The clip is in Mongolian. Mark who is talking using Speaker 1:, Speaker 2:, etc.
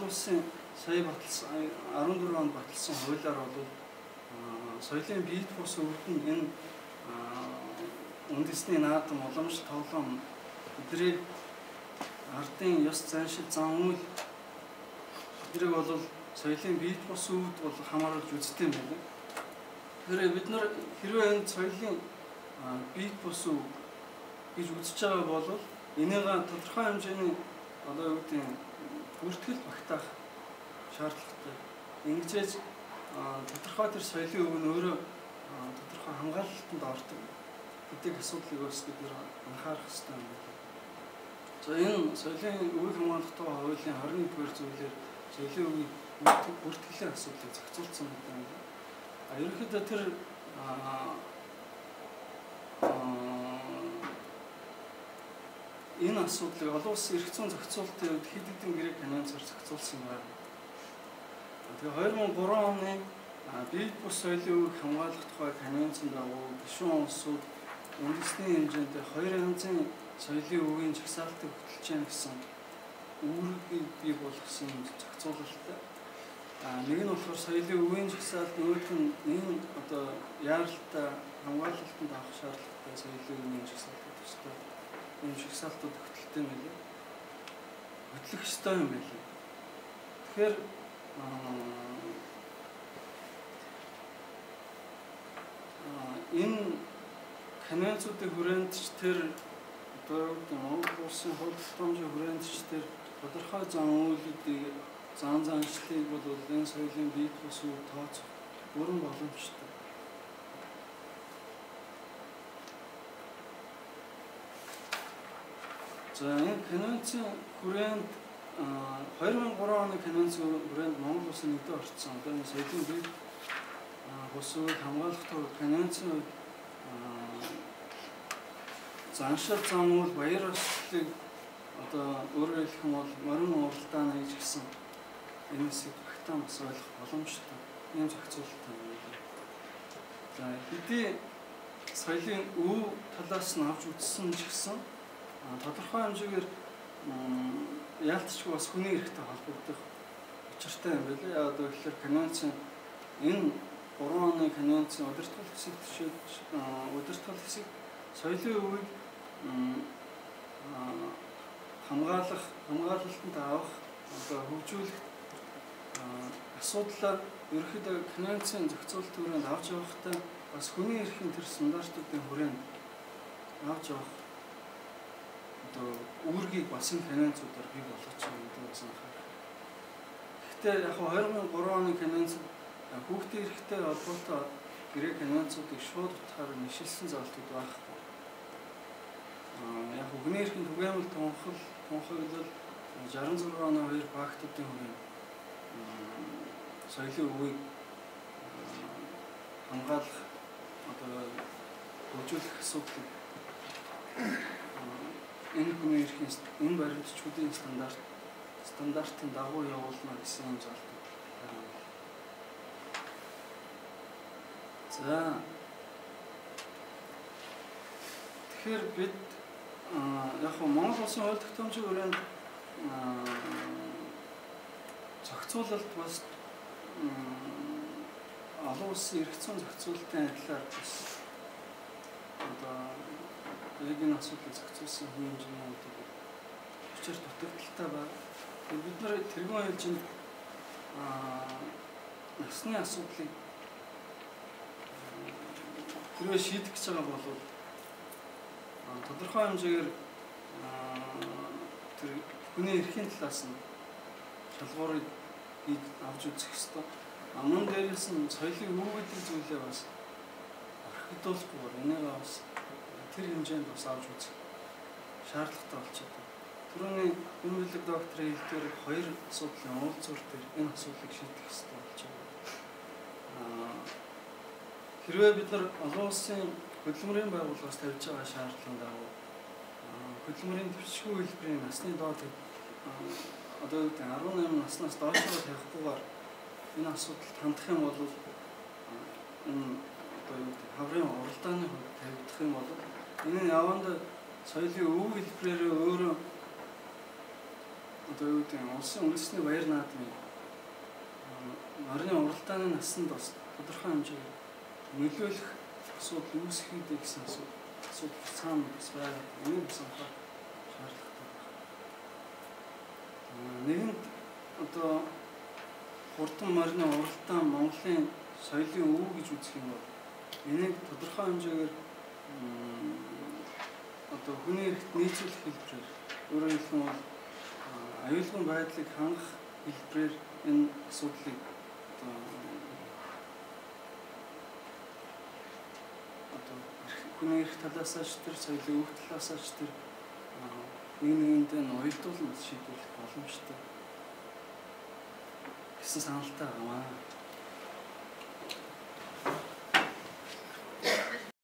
Speaker 1: Монгол улсын сая баталсан 14 онд баталсан хуулиар бол соёлын биет бус өвд нь энэ үндэсний наадам, уламжлалт тоглоом эдрийг ардын ёс заншил, зан үйл эдрийг бол соёлын биет бус өвд бол хамааруулж үздэг юм байна. Тэгэхээр бид нар хэрвээ энэ соёлын биет бус өв гэж үзэж байгаа бол энийг тодорхой хэмжээний одоо юу гэдэг нь бүртгэл багтаах шаардлагатай. Ингэжээж тодорхой тэр соёлын өв нь өөрөө тодорхой хамгаалалтанд ордог гэдэг асуудлыг бас бид нар анхаарах хэрэгтэй юм байна. За энэ соёлын өвийг хамгаалах тухай хуулийн 21-р зүйлээр соёлын өвийн бүртгэлийн асуудлыг зохицуулсан гэдэг юм байна. А ерөнхийдөө тэр энэ асуудлыг олон улсын эрх зүйн зохицуултын хувьд хэд хэдэн гэрээ конвенцээр зохицуулсан байна. Тэгээ 2003 оны биет бус соёлын өвийг хамгаалах тухай конвенцийн дагуу гишүүн улсууд үндэсний хэмжээнд хоёр янзын соёлын өвийн жагсаалтыг хөтөлж яана гэсэн үүргийг бий болгосон зохицуулалттай. Нэг нь болохоор соёлын өвийн жагсаалт, нөгөөх нь энэ одоо яаралтай хамгаалалтанд авах шаардлагатай соёлын өвийн жагсаалтыг төстэй ийм жагсаалтууд хөтөлтэй юм байлээ. Хөтлөх ёстой юм байлээ. Тэгэхээр энэ конвенцуудын хүрээнд ч тэр одоо юу гэдэг Монгол улсын хууль тогтоомжийн хүрээнд ч тэр тодорхой зан үйлүүдийг зан заншлыг бол энэ соёлын биет бус үе тооцох бүрэн боломжтой. За энэ конвенцийн хүрээнд 2003 оны конвенцийн хүрээнд Монгол улсын нэгдээ орцсон. Одоо энэ соёлын биет бус үеийг хамгаалах тухай конвенцийн хувьд заншил зан үйл баяр ёслолыг одоо өөрөөр хэлэх юм бол морин уралдаан хийж гисэн энэ хэсгийг багтаан бас ойлгох боломжтой. Ийм зохицуулттай юм байна. За хэдий соёлын өв талаас нь авч үзсэн ч гэсэн тодорхой хэмжээгээр яалтчгүй бас хүний эрхтэй холбогдох учиртай юм байлээ. Яг тэгэхээр конвенцийн энэ 3 оны конвенцийн удирдгал хэсэг төшөөж удирдгал хэсэг соёлын өвийг хамгаалах, хамгаалалтанд авах, одоо хөгжүүлэх асуудлаа ерөнхийдөө конвенцийн зохицуулалт хүрээнд авч явахдаа бас хүний эрхийн тэр стандартуудын хүрээнд авч явах одоо үүргийг бас энэ конвенцуудаар бий болгож байгаа гэдэг бас анхаарах. Гэхдээ яг 2003 оны конвенц хүүхдийн эрхтэй холбоотой гэрээ конвенцуудыг шууд утгаар нэшилсэн заалтууд байхгүй. Яг хүний эрхийн түгээмэл тунхаглал 66 оны хоёр пактуудын хүрээнд соёлын өвийг хамгаалах, одоо хөгжүүлэх асуудлыг энэ хүний эрхийн энэ баримтчгуудын стандартын дагуу явуулна гэсэн юм заалтууд байна. За тэгэхээр бид яг нь Монгол улсын хууль тогтоомжийн хүрээнд зохицуулалт бас олон улсын эрх зүйн зохицуулалтын адилаар бас одоо яг энэ асуудлыг зохицуулсан хэмжээний үед учир дутагдaltaй байна. Бид нар тэргуун ээлжинд насны асуудлыг хэрвээ шийдэх гэж байгаа бол тодорхой хэмжээгээр тэр хүний эрхийн талаас нь шалгуурыг авч үзэх ёстой. Мөн дээрээс нь соёлын өв гэдэг зүйлээ бас орхигдуулахгүйгээр энийг бас тэр хэмжээнд бас авч үзэх шаардлагатай болчиход байна. Түрүүний Гүнбэлэг докторийн хэлдгээр хоёр асуудлын уулзвал дээр энэ асуудлыг шийдэх ёстой болж байна. Хэрвээ бид нар олон улсын хөдөлмөрийн байгууллагаас тавьж байгаа шаардлагын дагуу хөдөлмөрийн дэвшгүй хэлбэрийн насны доод одоо юу гэдэг 18 наснаас доошоо тавихгүйгээр энэ асуудалд хандах юм бол энэ одоо юу гэдэг хаврын уралдааны хувьд тавигдах юм бол энэ нь явандаа соёлын өв хэлбэрээр өөрөө одоо юу гэдэг нь улсын үндэсний баяр наадмыг морины уралдааны насанд бас тодорхой хэмжээгээр нөлөөлөх асуудал үүсэхийдэ гэсэн асуудал цаана бас байгаа. Энийг бас анхаарах шаардлагатай байна. Нэгэнт одоо хурдан морины уралдаан Монголын соёлын өв гэж үзэх юм бол энийг тодорхой хэмжээгээр одоо хүний эрхт нийцүүлэх хэлбэрээр, өөрөөр хэлэх юм бол аюулгүй байдлыг хангах хэлбэрээр энэ асуудлыг одоо хүний эрх талаасаа ч тэр соёлын өв талаасаа ч тэр нэг нэгэндээ нь уялдуулан шийдвэрлэх боломжтой гэсэн саналтай байгаа.